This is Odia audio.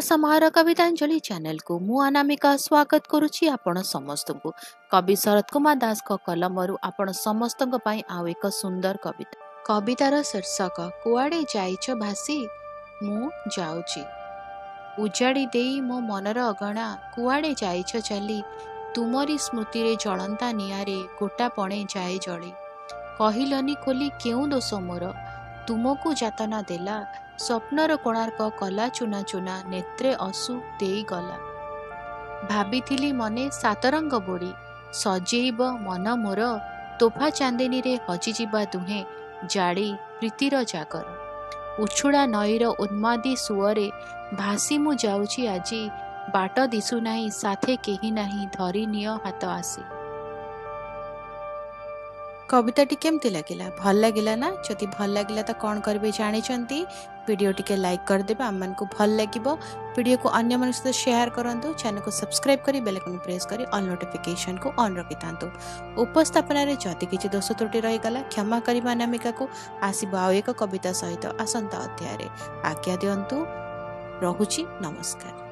ସମାହାର କବିତାଞ୍ଜଳି ଚ୍ୟାନେଲକୁ ମୁଁ ଅନାମିକା ସ୍ୱାଗତ କରୁଛି ଆପଣ ସମସ୍ତଙ୍କୁ। କବି ଶରତ କୁମାର ଦାସଙ୍କ କଲମରୁ ଆପଣ ସମସ୍ତଙ୍କ ପାଇଁ ଆଉ ଏକ ସୁନ୍ଦର କବିତା। କବିତାର ଶୀର୍ଷକ କୁଆଡ଼େ ଯାଇଛ ଭାସି ମୁଁ ଯାଉଛି। ଉଜାଡ଼ି ଦେଇ ମୋ ମନର ଅଗଣା କୁଆଡ଼େ ଯାଇଛ ଚାଲି, ତୁମରି ସ୍ମୃତିରେ ଜଳନ୍ତା ନିଆଁରେ ଗୋଟାପଣେ ଯାଏ ଜଳି। କହିଲନି ଖୋଲି କେଉଁ ଦୋଷ ମୋର ତୁମକୁ ଯାତନା ଦେଲା, ସ୍ୱପ୍ନର କୋଣାର୍କ କଲା ଚୂନା ଚୂନା, ନେତ୍ରେ ଅଶ୍ରୁ ଦେଇଗଲା। ଭାବିଥିଲି ମନେ ସାତରଙ୍ଗ ବୋଳି ସଜେଇବ ମନ ମୋର, ତୋଫା ଚାନ୍ଦିନୀରେ ହଜିଯିବା ଦୁହେଁ ଜାଳି ପ୍ରୀତିର ଜାଗର। ଉଛୁଳା ନଈର ଉନ୍ମାଦୀ ସୁଅରେ ଭାସି ମୁଁ ଯାଉଛି ଆଜି, ବାଟ ଦିଶୁନାହିଁ ସାଥେ କେହି ନାହିଁ ଧରି ନିଅ ହାତ ଆସି। କବିତାଟି କେମିତି ଲାଗିଲା? ଭଲ ଲାଗିଲା ନା? ଯଦି ଭଲ ଲାଗିଲା ତ କ'ଣ କରିବେ ଜାଣିଛନ୍ତି? ଭିଡ଼ିଓ ଟିକେ ଲାଇକ୍ କରିଦେବେ, ଆମମାନଙ୍କୁ ଭଲ ଲାଗିବ। ଭିଡ଼ିଓକୁ ଅନ୍ୟମାନଙ୍କ ସହିତ ସେୟାର କରନ୍ତୁ। ଚ୍ୟାନେଲକୁ ସବସ୍କ୍ରାଇବ୍ କରି ବେଲ୍ ଆଇକନ୍ ପ୍ରେସ୍ କରି ଅଲ୍ ନୋଟିଫିକେସନକୁ ଅନ୍ ରଖିଥାନ୍ତୁ। ଉପସ୍ଥାପନାରେ ଯଦି କିଛି ଦୋଷ ତ୍ରୁଟି ରହିଗଲା, କ୍ଷମା କରିବା ଅନାମିକାକୁ। ଆସିବ ଆଉ ଏକ କବିତା ସହିତ ଆସନ୍ତା ଅଧ୍ୟାୟରେ। ଆଜ୍ଞା ଦିଅନ୍ତୁ, ରହୁଛି, ନମସ୍କାର।